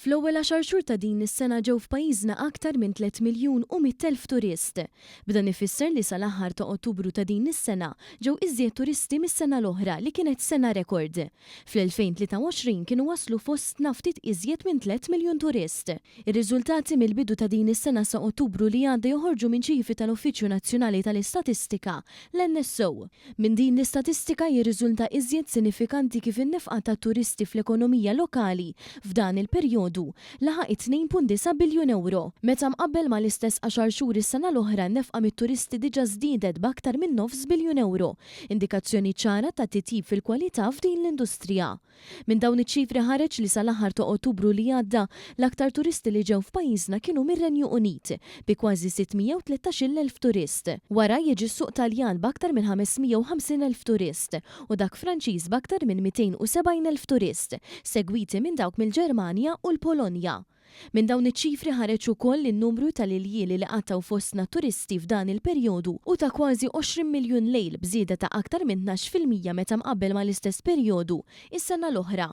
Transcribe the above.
Fl-ewwel għaxar xhur ta' din is-sena ġew f'pajjiżna aktar minn 3,100,000 turist. B'dan ifisser li sal-aħħar ta' Ottubru ta' din is-sena ġew iżjed turisti mis-sena l-oħra li kienet sena rekord. Fl-2023 kienu waslu fostna ftit iżjed minn 3 miljun turist. Ir-riżultati mill-bidu ta' din is-sena sa Ottubru li għadda joħorġu minn ċifri tal-Uffiċċju Nazzjonali tal-Istatistika, l-NSO. Minn din l-istatistika jirriżulta iżjed sinifikanti kif in-nefqa tat-turisti fl-ekonomija lokali f'dan il-perjodu laħaq it-2.9 biljun ewro. Meta mqabbel mal-istess għaxar xhur is-sena l-oħra n-nefqa mit-turisti diġà żdiedet b'aktar minn nofs biljun ewro, indikazzjoni ċara ta' titjib fil-kwalità f'din l-industrija. Minn dawn iċ-ċifri ħareġ li sal-aħħar ta' Ottubru li għadda, l-aktar turisti li ġew f'pajjiżna kienu mir-Renju Unit, bi kważi 613,000 turist. Wara jiġi s-suq Taljan b'aktar minn 550,000 turist u dak Franċiż b'aktar minn 270,000 turist, segwiti minn dawk mill-Ġermanja u l-Polonja. Minn dawn iċ-ċifri ħareġ ukoll li n-numru tal-iljieli li qattgħu fostna t-turisti f'dan il-perjodu hu ta' kważi 20 miljun lejl b'żieda ta' aktar minn 12% meta mqabbel mal-istess perjodu is-sena l-oħra.